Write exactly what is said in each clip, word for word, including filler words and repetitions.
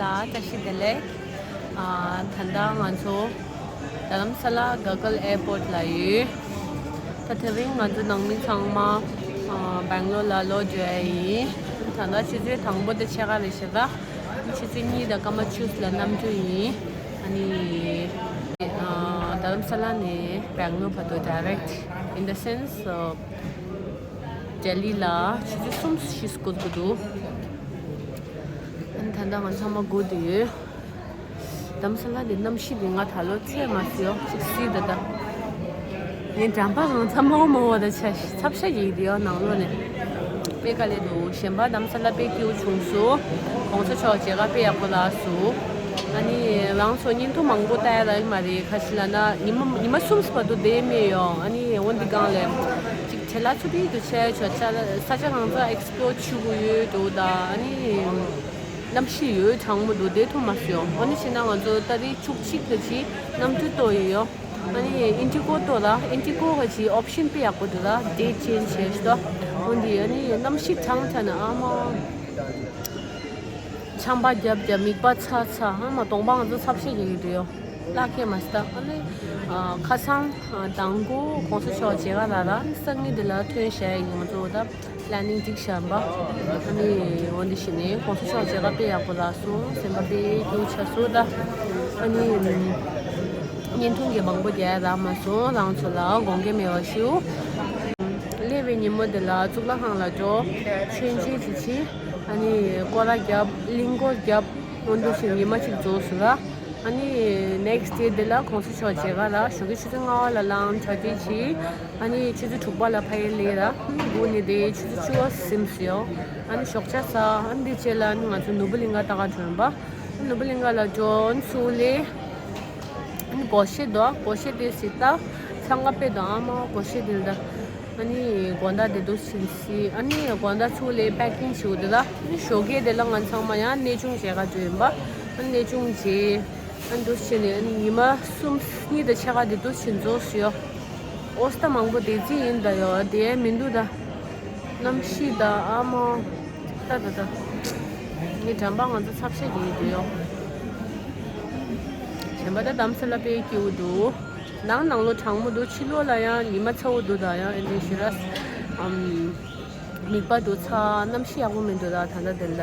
ལ་བཀྲ་ཤིས་བདེ་ལེགས། ཨ། ད་ལྟ་ང་ཚོ་རྡ་རམ་ས་ལ་ག་གལ་ཨེར་པོར་ཊི་ལ་ཡོད། ད་དེ་རིང་ང་ཚོ་ནང་མི་ཚང་མ་ཨ་སྦེང་ལོར་ལ་ལོག་འགྲོ་ཡ་ཡིན། ད་ལྟ་ཆུ་ཚོད་དང་པོ་དང་ཕྱེད་ཀ་རེད་ཤག་ད་ཆུ་ཚོད་གཉིས་དང་སྐར་མ་བཅུ་ལ་གནམ་གྲུ་ཡིན། ཨ་ནི་ཨ་རྡ་རམ་ས་ལ་ནས་སྦེང་ལོར་བར་དུ་direct, in the sense, ཨ་ལྡི་ལི་ལ་ཆུ་ཚོད་གསུམ་བཞི་འགོར་གྱི་འདུག་ཨ་ནི་ད་ལྟ་ང་ཚང་མ་སྒུག་བསྡད་ཡོད། རྡ་རམ་ས་ལ་དེ་གནམ་གཤིས་དེ་ང་ད་ལོ་ཚད་མ་ཟིན་ཡོད། ཅིག་བསིལ་ད་ད། ངའི་འགྲམ་པ་རང་ཚ་མོ་མོ་བ་ད་ཆ་ཚབ་ཤ་ཡིག་དེ་ཡོད་ནང་ལོགས་ནས། དཔེ་དཀའ་ལས་འདུག་གཞན་པ་རྡ་རམ་ས་ལ་དཔེ་སྐྱིད་པོ་བྱུང་སོང་། གོང་ས་མཆོག་མཇལ་ཁ་དཔེ་ཡག་པོ་ལགས་སོང་། ཨ་ནི་རང་ཚོ་བརྙན་ཐུང་མང་པོ་ལྟ་ཡ་ལ་ཡིན་མ་རེད། ཁ་ཤས་ལ་ན་ཉི་མ་ཉི་མ་གསུམ་བར་དུ་བསྡད་མེད་ཡོང་། ཨ་ནི་འོན་ཏེ་གང་ལས་ཅིག་བྲེལ་བ་ཚ་པོ་ཞིག་ཏུ་ཆགས་ཡོད། ས་ཆ་གང་ཚ་ཨེགས་པོ་ལོར་བྱེད་དགོས་ཡོད་འདུག་ད་ཨ་ནི་གནམ་གཤིས་ཡོད་གྲང་མོ་འདུག་བསྡད་ཐུབ་མ་སོང་། འོ་ན་བྱས་ན་ང་ཚོ་ཏ་རིག་བཅུ་གཅིག་གི་ཅིག་གནམ་གྲུ་གཏོང་ཡི་ཡོད། ཨ་ནི་ཨིན་ཌི་གོ་གཏོང་ལ། ཨིན་ཌི་གོ་གི་ཅིག་ཨོབ་ཤན་དཔེ་ཡག་པོ་འདུག་ད་ཌེ་ཊི་ཅེན་ཇི་བྱས་ཤག་འོ་འདི་ཨ་ནི་གནམ་གཤིས་གྲང་དྲགས་ན་ཨ་མ་ཆམ་པ་རྒྱབ་རྒྱབ་མིད་པ་ཚ་ཚ་ཨ་མ་གདོང་པ་ང་ཚོ་ཚབ་ཤ་ཡིག་འདུག་ཡོད། བརླག་གི་མ་སྟ། ཨ་ནི་ཨ་ཁ་སང་ཨ་དང་པོ་གོང་ས་མཆོག་མཇལ་ཁ་ལ་ར་སང་ཉིན་དེ་ལ་ཐོན་བཞག་ཡིན། ང་ཚོ་ད་པི་ལེ་ནིང་སྒྲིག་བཞག་པ། ཨ་ནི་འོ་འདི་བྱས་ནས་གོང་ས་མཆོག་མཇལ་ཁ་དཔེ་ཡག་པོ་ལགས་སོང་། སེམས་པ་དཔེ་སྐྱིད་པོ་ཆགས་སོང་ད། ཨ་ནི་བརྙན་ཐུང་གི་མང་པོ་རྒྱག་ཡ་རག་མ་སོང་། རང་ཚོ་ལ་དགོངས་འགལ་མེད་པ་ཞུ། སླེབས་པའི་ཉིན་མོ་དེ་ལ་གཙུག་ལག་ཁང་ལ་འགྲོ། མཆོད་མཇལ་ཅིག་བྱས། ཨ་ནི་སྐོར་ར་བརྒྱབ། གླིང་སྐོར་བརྒྱབ། འོ་འདི་བྱས་ཉི་མ་གཅིག་རྫོགས་སོང་ར། ཨ་ནི་ནེག་སི་ཌེ་དེ་ལ་གོང་ས་མཆོག་མཇལ་ཁ་ར་ཞོགས་ཀའི་ཆུ་ཚོད་ལྔ་པ་ལ་ལངས་གྲ་སྒྲིག་བྱས། ཨ་ནི་ཆུ་ཚོད་དྲུག་པ་ལ་ཕ་ཡུལ་སླེབས་ར། སྒུག་ནས་དེ་ཆུ་ཚོད་བཅུ་པ་ཟིན་སོང་ཡོད། ཨ་ནི་ཞོགས་ཇ་ཟ། ཨ་ནི་དེ་རྗེས་ལ་ཨ་ནི་ང་ཚོ་ནོར་བུ་གླིང་ག་ལྟ་ག་འགྲོ་ཡིན་པ། ཨ་ནི་ནོར་བུ་གླིང་ག་ལ་འགྲོ། ཨ་ནི་ཚུར་སླེབས། ཨ་ནི་སྒོར་གཞས་འདུག་སྒོར་གཞས་དེ་གཟིགས་ད། འཚང་ཁ་དཔེ་འདུག་ཨ་མ་སྒོར་གཞས་དེ་ལ་ད། ཨ་ནི་དགོང་དག་དེ་འདུག་ཕྱིན་སྲིད། ཨ་ནི་དགོང་དག་ཚུར་ལ་པེ་ཀིང་བྱེད་དགོས་འདུག་ད། ཨ་ནི་ཞོགས་ཀས་དེ་ལ་ང་ཚང་མ་ཡང་གནས་ཆུང་མཇལ་ག་འགྲོ་ཡིན་པ། ཨ་ནི་གནས་ཆུང་མཇལ། ཨ་ནི་འདུག་ཕྱིན་ནས་ཨ་ནི་ཉི་མ་གསུམ་གཉིས་དང་ཕྱེད་ཀ་དེ་འདུག་ཕྱིན་རྫོགས་སོང་ཡོད། ཨོ་སྟ་མང་པོ་དེ་རྩིས་ཡིན་ད་ཡོད་དེ་མི་འདུག་ད། གནམ་གཤིས་ད་ཨ་མ། ད་ད་ད། ངའི་འགྲམ་པ་ང་ཚོ་ཚབ་ཤ་གི་ཡོད་དུ་ཡོད། གཞན་པ་ད་རྡ་རམ་ས་ལ་དཔེ་སྐྱིད་པོ་འདུག་ནང་ནང་ལོགས་གྲང་མོ་འདུག་ཕྱི་ལོགས་ལ་ཡང་ཉི་མ་ཚ་པོ་འདུག་ད་ཡང་ཨེ་འདྲ་ཞེ་དྲག་ཨམ། མིད་པ་འདུག་ཚ། གནམ་གཤིས་ཡག་པོ་མི་འདུག་ད་ད་ལྟ་དེ་ལ།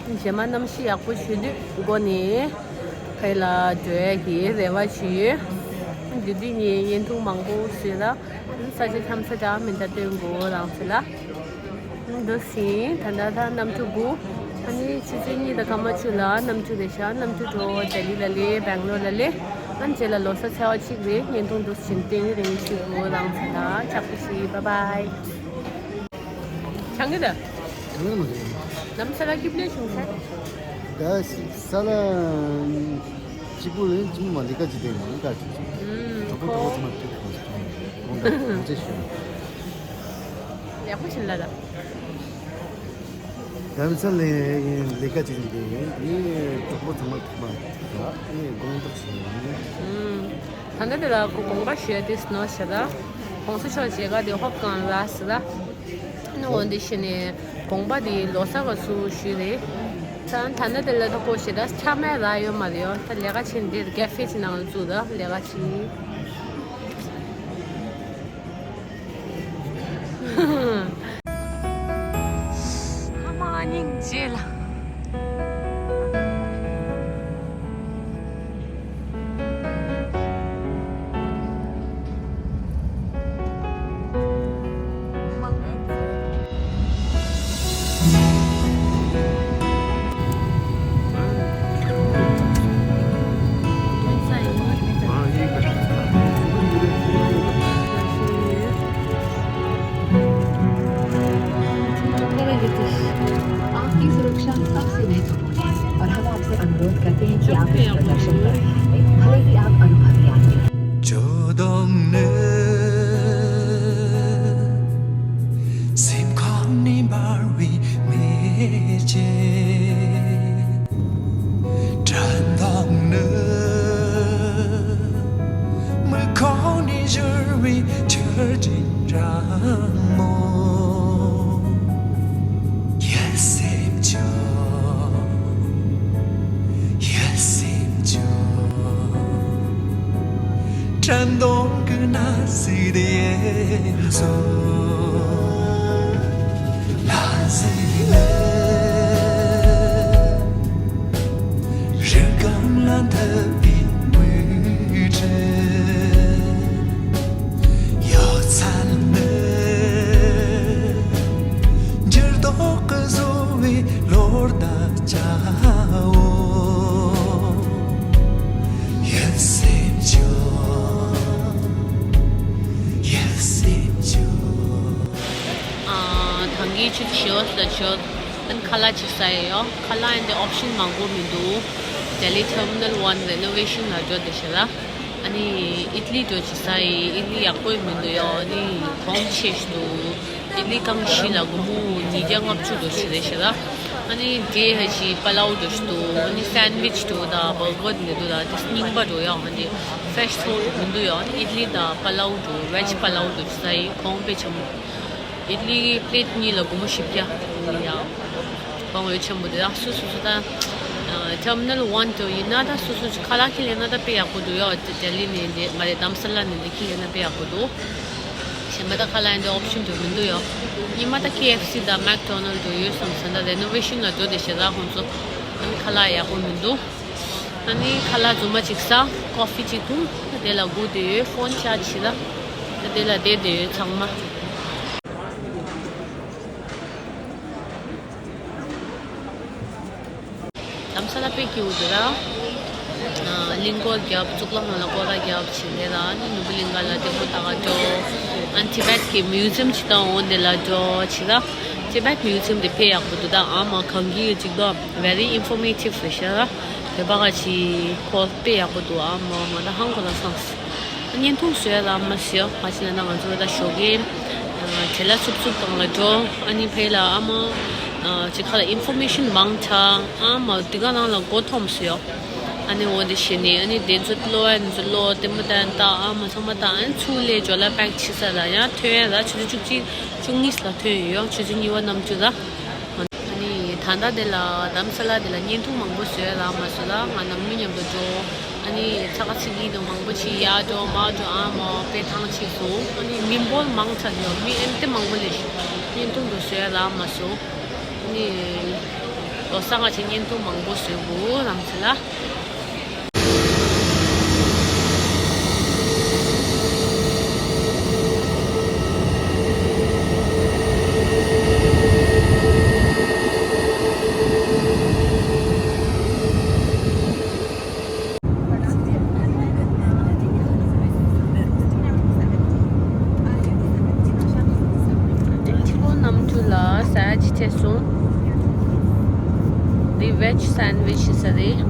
གཞན་པ་གནམ་གཤིས་ཡག་པོ་ཞུ་དུས་སྒོ་ནས་ཕ་ཡུལ་ལ་འགྲོ་ཡ་གི་རེ་བ་ཞུ་ཡོད། དེ་དུས་ངས་བརྙན་ཐུང་མང་པོ་བཟོས་ལ། ས་ཆ་འཁྱམ་ས་འདྲ་མི་འདྲ་སྟོན་དགོས་རང་ཚོ་ལ། འདུག་སེ་ད་ལྟ་ད་གནམ་གྲུ་སྒུག་ཨ་ནི་ཆུ་ཚོད་གཉིས་དང་སྐར་མ་བཅུ་ལ་གནམ་གྲུ་རེད་ཤག་གནམ་གྲུ་འགྲོ་ལྡི་ལི་ལ་སླེབས། སྦེང་ལོར་ལ་སླེབས། ཨ་ནི་རྗེས་ལ་ལོ་གསར་ཚེས་པ་གཅིག་རེད། བརྙན་ཐུང་འདུག་སེ་བྱིན་ཏེ་རིང་ཞིག་དགོས་རང་ཚོ་ལ་ལྕགས་པོ་ཞིག་བྷའི་བྷའི། ཆང་གི་ད། ཆང་གི་མ་རེད། ལམ་ས་ལ་སྐྱིད་པོ་བྱུང་ས། ད་ས་ལ་གཅིག་པུ་ལ་ཅི་མ་ལི་ཀ་ཅི་དེ་མ་ལི་ཀ་ཅི་ཅི། ཨུམ། གྲོགས་པོ་ཁོ་གྲོགས་པོ་མ་ཐུག་ཁོ་ཁོང་ད་ཁོང་ཚེ་ཞུ། ཡག་པོ་བྱིན་ལ་ད། ལམ་ས་ལ་ལི་ཀ་ཅི་དེ་ཡིན། གྲོགས་པོ་ཚང་མ་ཐུག་མ་ཐུག་ད་དགོངས་དག་ཞུ། ཨུམ། ད་ལྟ་དེ་ལ་ཁོ་དགོངས་པ་ཞུ་ཡ་དེ་སྣོ་ཤ་ད། གོང་ས་མཆོག་མཇལ་ཁ་དེ་ཧོབ་གང་ལ་སི་ད། ནི་འོ་འདི་བྱས་ནས་དགོངས་པ་དེ་ལོ་གསར་བ་སུ་ཞུས་རེད། ད་ད་ནི་དེ་ལ་ད་ཁོ་ཞེ་དྲག་ཆ་མེད་རག་ཡོད་མ་རེད་ཡོད། ད་ལས་ཀ་བྱེད་འདིར་ཀེ་ཧྥེ་ཅིག་ནང་ལ་བཙུགས་ད་ལས་ཀ་བྱེད། ཧ་མ་སྙིང་རྗེ་ལ། आपकी सुरक्षा सबसे महत्वपूर्ण है और हम आपसे अनुरोध करते हैं कि आप इस प्रदर्शन पर ध्यान दें, भले ही आप अनुभवी यात्री हैं। ཇོ་བདག་ནི་སེམས་ཁོང་ནས་འབར་བའི་མེ་ལྕེ། དྲན་དང་ནི་མིག་ཁོང་ནས་བཞུར་བའི་ཆར་སྤྲིན་རང་མོ། ཡིད་སེམས་ཆུ། 山东的那些的耶稣，那些的，日光蓝的屏幕着，要灿烂的，这多个所谓罗大家哦。 ཨ། ད་གིན་ཆུ་ཞེ་པོ་ཞིག་ལ་ཆུ་ཨན་ཁ་ལག་ཅིག་ཟ་ཡི་ཡོད། ཁ་ལག་ཨན་དེ་ཨོབ་ཤན་མང་པོ་མི་འདུག་ལྡི་ལི་ཊར་མི་ནལ་ཝན་རེ་ནོ་ཝེ་ཤན་ལ་འགྲོ་བསྡད་ཤག་ལ། ཨ་ནི་ཨིད་ལི་འདྲ་ཅིག་ཟ་ཡི། ཨིད་ལི་ཡག་པོ་མི་འདུག་ཡོད། ཨ་ནི་གོང་ཆེ་ཞིག་འདུག་ཨིད་ལི་རྐང་བཞི་ལ་སྒོར་མོ་ཉིས་བརྒྱ་ལྔ་བཅུ་འདྲ་ཞིག་རེད་ཤག་ལ། ཨ་ནི་དེ་ཧ་ཅི་པ་ལའོ་འདྲ་ཞིག་འདུག་ཨ་ནི་སན་ཝིཆ་འདྲ་དང་བར་གར་འདྲ་འདུག་ལ། དེ་རྙིང་པ་འདྲ་ཡོད། ཨ་ནི་ཕེ་རེཤ་ཐོག་མི་འདུག་ཡོད། ཨ་ནི་ཨིད་ལི་དང་པ་ལའོ་འདྲ། བེཇ་པ་ལའོ་འདྲ་ཞིག་ཟ་ཡི། གོང་དཔེ་ཆེན་པོ། ཨིད་ལི་པི་ལེཊ་གཉིས་ལ་སྒོར་མོ་བཞི་བརྒྱ་ཡ། གོང་འོས་ཆེན་པོ་འདི་དག་སོ་སོ་སོ་ད། ཊར་མི་ནལ་ཝན་དུ་ཡིན་ན་ད་སོ་སོ་ཁ་ལག་ཁྱེར་སླེབས་ན་ད་དཔེ་ཡག་པོ་འདུག་ཡོད། ལྡི་ལི་ནས་འདི་མ་རེད། རྡ་རམ་ས་ལ་ནས་འདི་ཁྱེར་སླེབས་ན་དཔེ་ཡག་པོ་འདུག་གཞན་པ་ད་ཁ་ལག་ཡིན་འདི་ཨོབ་ཤན་དུ་མི་འདུག་ཡོད། ཉི་མ་ད་ཁེ་ཨེཕ་སི་དང་མེག་ཌོ་ནལ་དུ་ཡོད་བསམ་ས་ད་རེ་ནོ་ཝེ་ཤན་ལ་འགྲོ་བསྡད་ཤག་ལ་ཁོང་ཚོ། ཨ་ནི་ཁ་ལག་ཡག་པོ་མི་འདུག་ཨ་ནི་ཁ་ལག་རྫུན་མ་ཅིག་ཟ། ཀོ་ཕི་ཅིག་འཐུང་། དེ་ལ་སྒུག་བསྡད་ཡོད། ཕོན་ཆར་ཇི་བྱེད་ད། དེ་ལ་བསྡད་བསྡད་ཡོད་ཚང་མ། རྡ་རམ་ས་ལ་དཔེ་སྐྱིད་པོ་འདུག་ལ། ཨ། གླིང་སྐོར་རྒྱབ། གཙུག་ལག་ཁང་ལ་སྐོར་ར་རྒྱབ་བྱས་ནས་ལ། ཨ་ནི་ནོར་བུ་གླིང་ག་ལ་ལྟད་མོ་ལྟ་ག་འགྲོ། ཨ་ནི་ཊི་བེཊ་གི་མིའུ་ཛིམ་ཅིག་དང་འོ་དེ་ལ་འགྲོ་བྱས་ལ། ཊི་བེཊ་མིའུ་ཛིམ་དེ་དཔེ་ཡག་པོ་འདུག་ད་ཨ་མ་གང་གི་ཅིག་ད་very informative རེད་ཤག་ལ། བོད་པ་ག་ཅིག་ཁོ་དཔེ་ཡག་པོ་འདུག་ཨ་མ་མ་ད་ཧང་གོ་ལ་སངས། བརྙན་ཐུང་བཟོ་ཡ་ལ་མ་ཟེར། ང་ཅི་ལ་ན་ང་ཚོ་ད་ཞོགས་ཀས་བྲེལ་ལ་འཚུབ་འཚུབ་སྒང་ལ་འགྲོ། ཨ་ནི་ཕར་ལ་ཨ་མ་ཅིག་ཁ་ལ་ཨིན་ཕོར་མེ་ཤན་མང་དྲགས། ཨ་མ་དེ་ག་རང་ལ་མགོ་འཐོམས་ཟེར། ཨ་ནི་འོ་དེ་བྱས་ནས་ཨ་ནི་དེ་ཚོ་ལྟོ་ཨ་ནི་ཚོ་ལྟོ་ལྟད་མོ་ལྟ་ཨ་མ་ཚང་མ་ལྟ། ཨ་ནི་ཚུར་སླེབས་ཇོ་ལ་པེག་བྱེད་ས་ལ་ཡང་ཐོན་ཡ་ལ་ཆུ་ཚོད་བཅུ་གཅིག་བཅུ་གཉིས་ལ་ཐོན་ཡོད། ཆུ་ཚོད་གཉིས་པ་གནམ་གྲུ་ལ། ཨ་ནི་ད་ལྟ་དེ་ལ་རྡ་རམ་ས་ལ་དེ་ལ་བརྙན་ཐུང་མང་པོ་བཟོས་ལ་མ་བཟོས་ལ། ང་ནང་མི་མཉམ་དུ་འགྲོ། ཨ་ནི་ཚ་ཁ་ཚིག་གི་དང་མང་པོ་ཅིག་ཡར་འགྲོ་མར་འགྲོ་ཨ་མ་དཔེ་ཐང་ཆད་སོང་། ཨ་ནི་མི་འབོར་མང་དྲགས་ཡོད། མི་ཨེམ་ཏེ་མང་པོ་སླེབས་ཤག་བརྙན་ཐུང་དུ་བཟོས་ལ་མ་བཟོས། ཨ་ནི་ལོ་གསར་ང་ཚོས་བརྙན་ཐུང་མང་པོ་བཟོས་འདུག་རྡ་རམ་ས་ལ། ཁོ་གནམ་གྲུ་ལ་ཟ་ཡ་ཅིག་ཐེབས་སོང་། འདི་བེཇ་སན་ཝིཆ་ཟེར་རེད།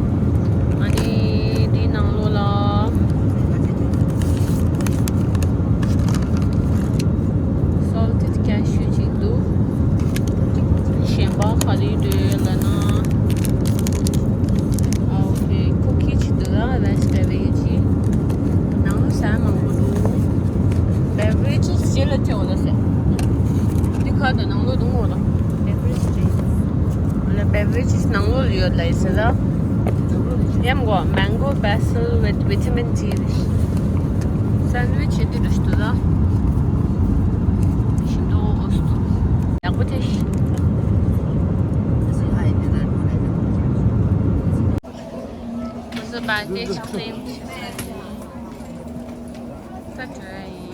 ཨ་ནི་འདི་ནང་ལོགས་ལ་སོལ་ཊེཌ་ཀེ་ཤུ་ཅིག་འདུག་གཞན་པ་ག་རེ་འདུག་ལབ་ན། ཨ། ཨོ་ཁེ། ཀུ་ཀི་ཅིག་འདུག་ལ། རཱས་བེ་རི་ཅིག་ནང་ལོགས་ཟ་མང་པོ་འདུག་བེ་རི་ཇི་ཅིག་རྗེས་ལ་ཐེ་འོ་ལ་ཟེར། འདི་ཁ་དང་ནང་ལོགས་འདུག་འོ་ལ། བེ་རི་ཇི་ཅིག་ལ་བེ་རི་ཇི་ཅིག་ནང་ལོགས་ལ་ཡོད་ལ་ཟེར་ལ། ཡམ་གོ། Mango basil with vitamin C རེད། སན་ཝིཆ་འདི་འདྲ་ཞིག་འདུག་ལ། ཤིན་ཏུ་འོ་སུ། ཡག་པོ་ཐེ་ཤི། This is bandage cream. Such a